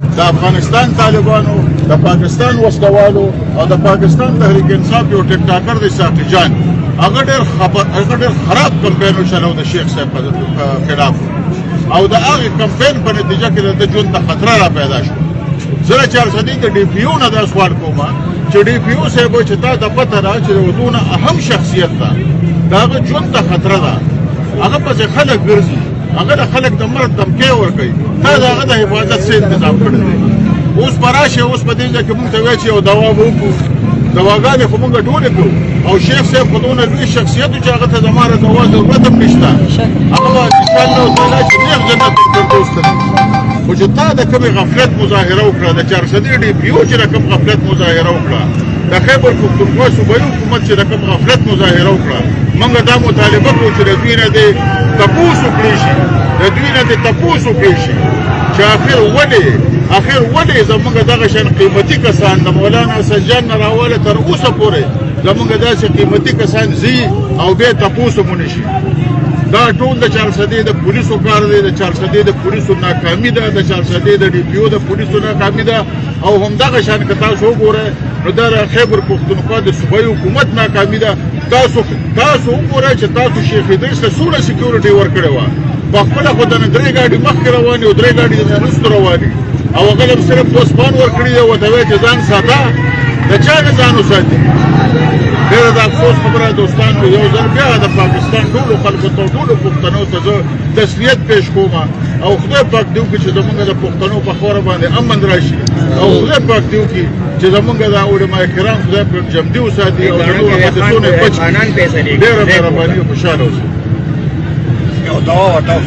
د افغانستان طالبانو، د پاکستان وسلوالو او د پاکستان تحریک انصاف یو ټیک ټاکر دی ساقي جان، هغه ډېر خبر، هغه ډېر خراب کمپاین وچلو د شیخ صاحب په خلاف، او د هغې کمپاین په نتیجه کې د ژوند ته خطر را پیدا شو. زه د چارسدي د ډي پي او نه دا سوال کوم چې ډي پي او صاحب، چې تا ته پته ده چې د دونه اهم شخصیت ده، د هغه ژوند ته خطر ده، هغه پسې خلک ګرځي، هغه د خلک د مرګ دمکې ورکوي، تا د هغه د حفاظت څه انتظام کړی دی؟ اوس به راشې، اوس په دې ځای کې مونږ ته وایي چې یو دوا به وکړو، دواګانې خو مونږ ټولې کړو، او شیخ صاحب خو دونه لوی شخصیت چې هغه ته زما د دوا ضرورت هم نشته، هغه به انشاءالله تعالی چې نېغ جنت الفردوس ته. خو چې تا د کومې غفلت مظاهره وکړه، د چارسدي ډي پي او چې د کوم غفلت مظاهره وکړه، د خیبر پښتونخوا صوبایي حکومت چې د کوم غفلت مظاهره وکړه، موږ دا مطالبه کوو چې د دوی نه دې تپوس وکړی شي، د دوی نه دې تپوس وکړی شي چې آخر ولې زمونږ دغه شان قیمتي کسان، د مولانا سجان نه راواله تر اوسه پورې زمونږ داسې قیمتي کسان ځي او بیا تپوس هم ونه شي. دا ټول د چارسدې د پولیسو کار دی، د چارسدې د پولیسو ناکامي ده، د چارسدې د ډي پي او د پولیسو ناکامي ده. او همدغه شان که تاسو وګورئ نو دا د خیبر پښتونخوا د صوبایي حکومت ناکامي ده. تاسو وګورئ چې تاسو شیخ ادریس ته څومره سکیورټي ورکړې وه، په خپله خو دنه درې ګاډي مخکې روان او درې ګاډي د وروسته روان، او هغه له صرف دوه سپان ورکړي دي، ورته وایي چې ځان ساته. د چا نه ځان وساتي؟ ډېره د افسوس خبره. دوستانو، یو ځل بیا د پاکستان ټولو خلکو ته، ټولو پښتنو ته زه تسلیت پیش کوم، او خدای پاک دې وکړي چې زمونږ د پښتنو په خاوره باندې امن راشي، او خدای پاک دې وکړي چې زمونږ د علما کرام خدای پاک ژوندي وساتي او د نورو حادثو نه بچ کړي. ډېره مهرباني، خوشحاله اوسئ. یو دوا وټاو.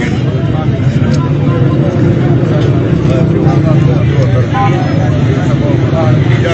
یا.